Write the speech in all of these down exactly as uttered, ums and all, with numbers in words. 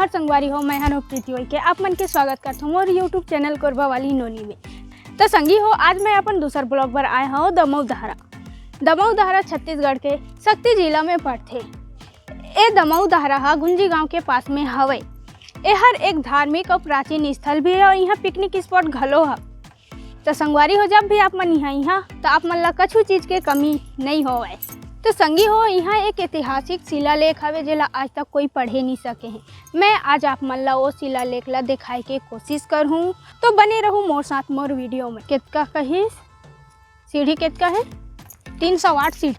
हर संगवारी हो, मैं हन प्रीति उइके आप मन के स्वागत करथों मोर YouTube चैनल कोरबा वाली नोनी में। तो संगी हो, आज मैं अपन दूसर ब्लॉग बर आए हव दमऊ दहरा। दमऊ दहरा छत्तीसगढ़ के सक्ती जिला में पड़थे। ए दमऊ दहरा ह गुंजी गांव के पास में हवय। एहर एक धार्मिक अउ प्राचीन स्थल भी हे अउ इहां पिकनिक स्पॉट घलो ह। त संगवारी हो, जब भी आप मन इहां, इहां, त आप मन ला कछु चीज के कमी नइ होवय। त संगी हो, इहां एक ऐतिहासिक शिलालेख हवे, जेला आज तक कोई पढ़े नइ सके हे। मैं आज आप मन ला ओ शिलालेख ला देखाए के कोशिश करहूं, तो बने रहू मोर साथ मोर वीडियो में। केतका कहिस सीढ़ी, केतका हे? तीन सौ आठ सीढ़ी।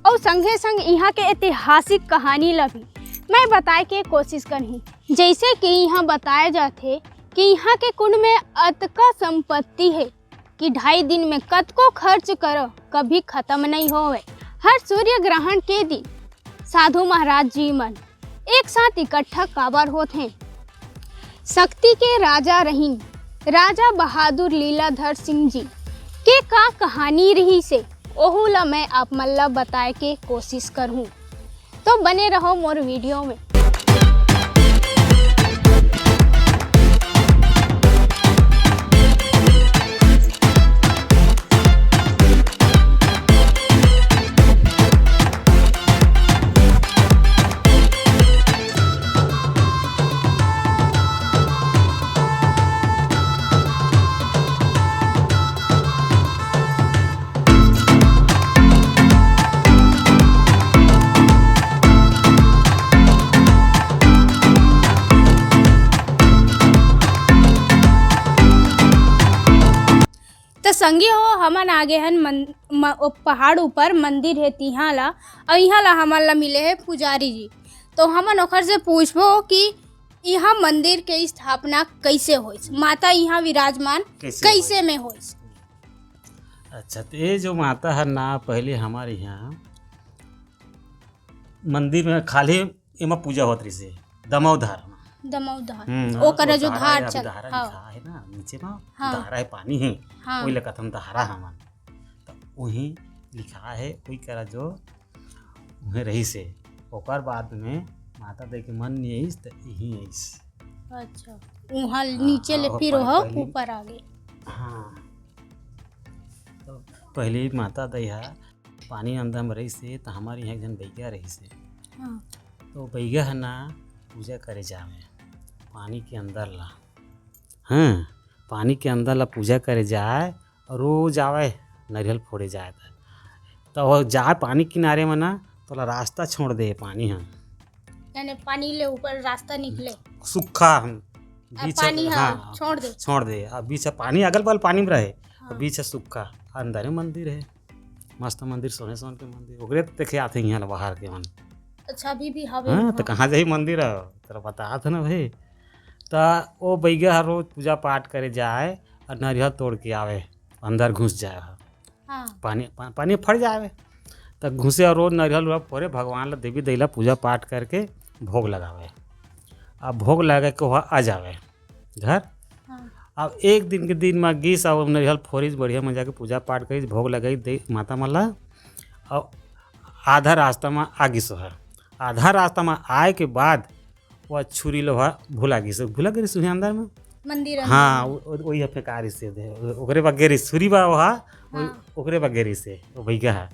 अउ संगे संग इहां के ऐतिहासिक कहानी ला भी मैं बताए के कोशिश करही। जैसे कि इहां बताया जाथे कि इहां के कुंड में अतका संपत्ति हे कि ढाई दिन में कतको खर्च करो, कभी खत्म नइ होवे। हर सूर्य ग्रहण के दिन साधु महाराज जी मन एक साथ इकट्ठा काबर होत हें? सक्ती के राजा रहिन, राजा बहादुर लीलाधर सिंह जी के का कहानी रहिस हे, ओहू ला मैं आप मन ला बताए के कोशिश करहूं। तो बने रहो मोर वीडियो में। त संगी हो, हमन आगे हन मन-, म-, ओ पहाड़ ऊपर मंदिर हे तिहां ला, अउ इहां ला हमन ला मिले हे पुजारी जी। तो हमन ओखर से पूछबो कि इहां मंदिर के स्थापना कैसे होइस, माता इहां विराजमान कैसे कैसे होइस? में होइस? अच्छा, तो ये जो माता हर ना, पहले हमारे यहाँ मंदिर में खाली एमा पूजा होत रहिसे, दमऊ धार में। दमऊ धार। हम्म, ओकर वो जो धारा धार है, अभी चल, धारा हाँ। लिखा है ना, नीचे में हाँ। धारा है, पानी है, हाँ। वही लगत हम धारा हमन। तो वही लिखा है, वही करा जो उहें रहिसे। ओकर बाद में माता दे के मन नहीं आइस, तो यहीं आइस। अच्छा, वहाँ हाँ, नीचे ले हाँ, फिर पहले, वह पहले ऊपर आ गए। हाँ, तो पहले माता दे हा पानी अंदर में रहिसे, तो हमारे यहाँ एक जन बैगा रहिसे। हाँ। तो बैगा है ना, पूजा करे जावे पानी के अंदर ला। हाँ, पानी के अंदर ला पूजा करे जाए, और रोज आवे, नरियल फोड़े जाए त। तो वो जाए पानी किनारे में ना, तो ओला रास्ता छोड़ दे पानी ह। यानी पानी ले ऊपर रास्ता निकले। सूखा हम, आ, बीच पानी ह, हाँ, छोड़ दे। छोड़ दे। अब बीच ह पानी, अगल बगल पानी में रहे, हाँ। अब बीच ह सूखा, अंदर में मंदिर है, मस्त मंदिर, सोने सोने के मंदिर। ओकरे तो देखे आते हैं यहाँ बाहर के मन। अच्छा, अभी भी हवे हाँ, वहाँ। तो कहाँ जाही मंदिर है, तेरा बता था ना भाई। तो वो बैगा हर रोज पूजा पाठ करे जाए और नरियल तोड़ के आवे, अंदर घुस जाए ह। हाँ। पानी, पा-, पानी फट जावे। तो घुसे और रोज नरियल उरियल फोड़े, भगवान ला, देवी दैला पूजा पाठ करके भोग लगावे। अब भोग लगा के वह आ जावे घर। हाँ। अब एक दिन के दिन में गीस, अब नरियल फोड़िस, बढ़िया मजा के पूजा पाठ करिस, भोग लगाई दे माता मन ला। अब आधा रास्ता में आ गीस वह। आधा रास्ता में आए के बाद वो छुरी लोहा भुला गिस, भुला गिस उहे अंदर में। मंदिर अंदर हाँ, में। वो, वो, वही फेंका रहिस हे, ओकरे बा गे रहिस, छुरी बा वहा, वो, हाँ। ओकरे बा गे रहिस हे, वो बैगा हा।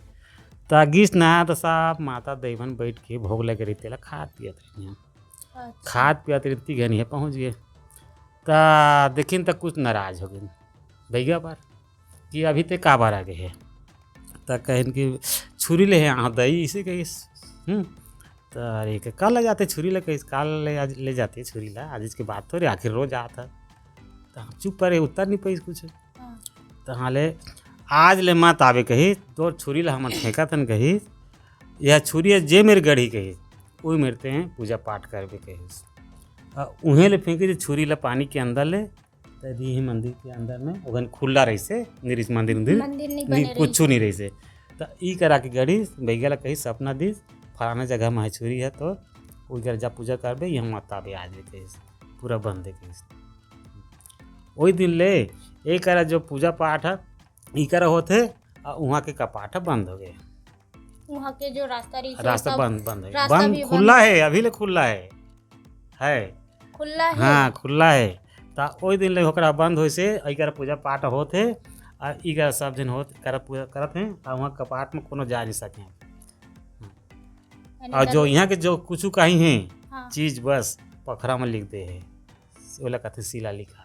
त गिस ना, त सब माता दई मन बैठ के भोग लगे रहिस, तेला खात पियत रहिन। अच्छा। खात पियत रहिन, ती घनी हे पहुँच गए। त देखिन त कुछ नाराज हो गइन बैगा पर। कि अभी ते काबर आ गे हे? त कहिन कि छुरी ले हे आंव दई, इसे कहिस। हम्म। त अरे, के काल ले जाते छुरी ले, कहिस, काल ले, आज ले जाते छुरी ला, आज इसके बात थोड़ी, आखिर रोज आत हे। त हम चुप परे, उत्तर नहीं पाइस कुछ। हाँ। त हाँ ले, आज ले मत आवे कहिस, तोर छुरी ला हमन फेंकत हन कहिस, यह छुरी हे जे मेर गड़ी कहिस, वही मेर ते पूजा पाठ करबे कहिस। आ, उहें ले फेंके जे छुरी ला पानी के अंदर ले, त दिही मंदिर के अंदर में, ओखन खुला रहिसे, निरिस मंदिर उंदिर, मंदिर नहीं नि-, बने कुछु रहिसे। नहीं रहिसे। त ई करा के गड़ी, बैगा ला कहिस सपना दिस, फलाना जगह में हे छुरी हे, तो उधर जा पूजा करबे, यहाँ मत आबे आज भी कहिस, पूरा बंद हे कहिस। ओही दिन ले एकरा जो पूजा पाठ ह, इकरा होथे, अउ उहाँ के कपाट ह बंद हो गए। उहाँ के जो रास्ता रहिस, रास्ता सब बंद, बंद है। रास्ता बंद, भी खुला है, अभी ले खुला है। है। खुला है? हाँ, खुला है। त ओही दिन ले ओकरा बंद होइसे, इकर पूजा पाठ होत है, आ इकर सब दिन होत, करत, पूजा करत हैं, आ उहाँ कपाट में कोनो जा नहीं सके। यानी और जो दर- यहाँ के जो कुछ कहीं हैं, हाँ। चीज बस पखरा में लिख दे है, ओला कथे शिला लिखा।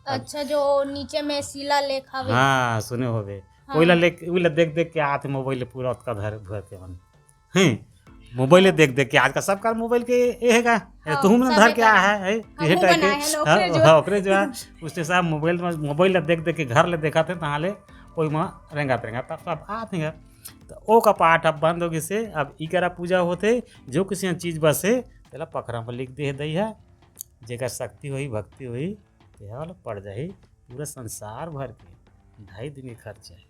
अच्छा, जो नीचे में शिला लेख हवे। हाँ, सुने होबे। हाँ। ओइला ले, ओइला देख देख के आत मोबाइल ले पूरा ओतका धर भर के मन। हैं? मोबाइल ले देख देख के, आजकल सबका मोबाइल के ए हे का? ए, हाँ, तुहू मन सब धर के आ है, है? हमहू ये type के। बनाए हैं, ओकरे हाँ, जो। हाँ, ओकरे जो है, उसने साहब मोबाइल में, मोबाइल ले देख देख के घर ले देखा थे, तहाँ ले ओई में रेंगा रेंगा तब सब आत हैं। तो ओ कपाट अब बंद हो गइसे, अब इकरा पूजा होथे, जो किसी चीज बसे, तेला पखरा में लिख दे दई है, जेकर शक्ति होई, भक्ति होई, तेहा वाला पड़ जाही। पूरा संसार भर के ढाई दिन के खर्चा है।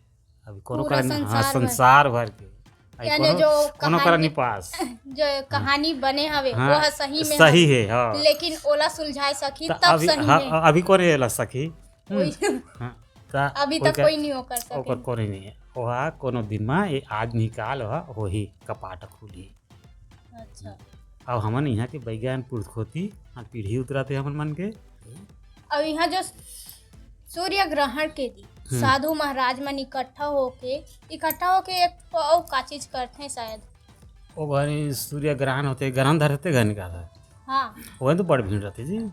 अभी कोनो पूरा करा नहीं, हाँ, संसार भर। संसार भर के। अभी यानी कोनो, जो कोनो करा कहानी, नहीं पास। जो हाँ। कहानी बने हवे, हाँ, वो सही में सही हवे। है, हाँ। लेकिन ओला सुलझाए सकी त तब अभी, सही हाँ, में। अभी कोन एला सकी? हम्म। वही। हाँ, त अभी ओकर तक कोई नहीं ओकर सके। ओकर कोई नहीं है। ओहा कोनो दिन मा ये आदमी काल ओहा होही, कपाट खुलही। अच्छा। अब हमन इहाँ के बैगा अन पुरखोती, हाँ, पीढ़ी उतराथे हमन मन के। अब इहाँ जो सूर्य ग्रहण के दिन हम्म। साधु महाराज मन इकट्ठा होके, इकट्ठा होके एक अउ का चीज करथे शायद। ओ घनी सूर्य ग्रहण होथे, ग्रहण धरथे घनी का था। हाँ। ओहे तो बड़ भीड़ रहथे जी।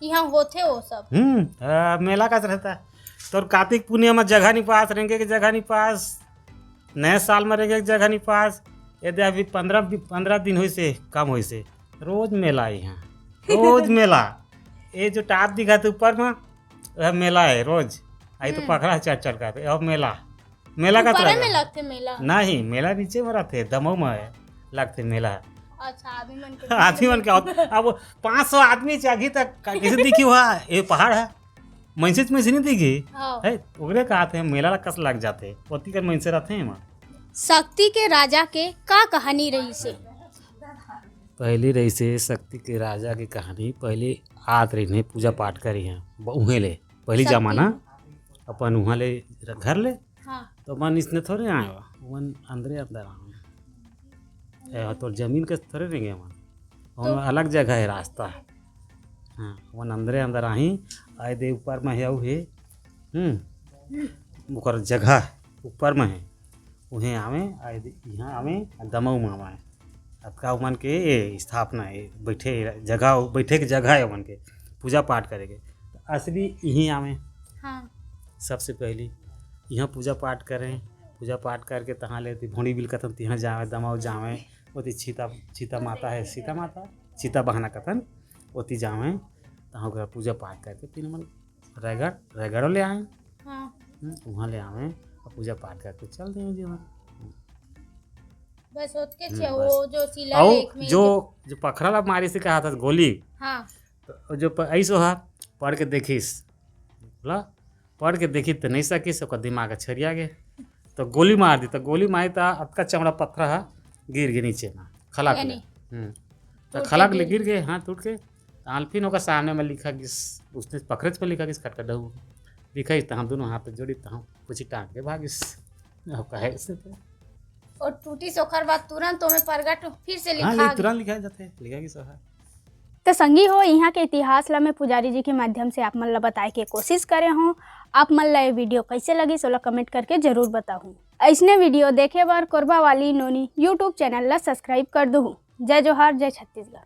इहाँ होथे वो सब। हम्म, आ, मेला का रहता। तोर कार्तिक पुनिया में जगह नहीं पास, रेंगे के जगह नहीं पास, नए साल में रेंगे के जगह नहीं पास। ये दे अभी पंद्रह, पंद्रह दिन होइसे, कम होइसे, रोज मेला है यहाँ, रोज मेला। ये जो टाप दिखा थे ऊपर में, वह मेला है रोज। आई तो हम्म। पखरा चढ़ चढ़ का, अब मेला, मेला का ऊपरे तरह में है। लगथे मेला? नहीं, मेला नीचे में रहथे, दमऊ में लगथे मेला। अच्छा, आदमी मन के आदमी मन के, अब पाँच सौ आदमी जागी तक का-, कैसे दिखी हुआ? ये पहाड़ है, मनसे च मनसे नहीं दिखी। हाँ। है, ओकरे कहा थे, मेला ला कस लग जाथे, ओती कर मनसे रहथे एमा। शक्ति के राजा के का कहानी रहिसे? पहली रहिसे शक्ति के राजा के कहानी, पहले आत रहिन हे, पूजा पाठ करी हैं, ब-, उहें ले, पहली शक्ति। जमाना, अपन उहाँ ले र-, घर ले, हाँ। तो मन इसने थोड़े आए बा, मन अंदरे अंदर आए। ए, तोर जमीन के थोड़े रेंगे मन, तो ओमा अलग जगह है रास्ता। हाँ, मन अंदरे अंदर आही, आए दे ऊपर में हे, अउ हे, हम्म, ओकर जगह ऊपर में हे, उहें आवे, आए दे, इहाँ आवे, दमऊ में आवे। अतका ओमन के ए स्थापना है, बैठे जगह, बैठे के जगह है ओमन के, पूजा पाठ करे के। असली इहीं आवे। हाँ। सबसे पहली इहाँ पूजा पाठ करें, पूजा पाठ करके तहाँ ले ओती भोंडी बिल कथन तिहाँ जावे, दमाऊ जावे, ओती सीता, सीता माता है, सीता माता, सीता बहाना कथन, ओती जावे, तहाँ ओकरा पूजा पाठ करके फिर मन रायगढ़, रायगढ़ो ले आए। हाँ। हम्म, उहाँ ले आवे और पूजा पाठ करके चल दें जीवन। बस ओतके हम्म, छे, बस। वो जो शिला अउ लेख में जो, जो पखरा ला मारिस कहा था गोली, हाँ। तो जो प-, ऐसो हा, पढ़ के देखिस, बोला, पढ़ के देखिस तो नहीं सकिस, ओकर दिमाग छरिया गे, तो गोली मार दी, तो गोली मारी तो अतका चमड़ा पत्थर हा गिर गे नीचे में, खलक ले। यानी हम्म। तो टूट खलक ले गिर। गिर गे, हाथ टूट के। तो आलफिन ओकर सामने में लिखा गिस, उसने पखरेच पर लिखा गिस, खटका डहू। लिखा गिस, तो हम दोनों हाथ जोड़ी, तो हम कुछ टांग के भागिस। अब काहे से तो? और टूटिस ओकर बाद तुरंत ओमे प्रगट फिर से हाँ, लिखा ले, गिस। तुरंत लिखा जाथे, लिखा गिस ओहा। तो संगी हो, इहाँ के इतिहास ला मैं पुजारी जी के माध्यम से आप मन ला बताए के कोशिश करे हूँ। आप मन ला ये video कैसे लगिस, ओला comment करके जरूर बताहू। ऐसने video देखे बर कोरबा वाली नोनी YouTube channel ला subscribe कर दूहू। जय जोहार, जय छत्तीसगढ़।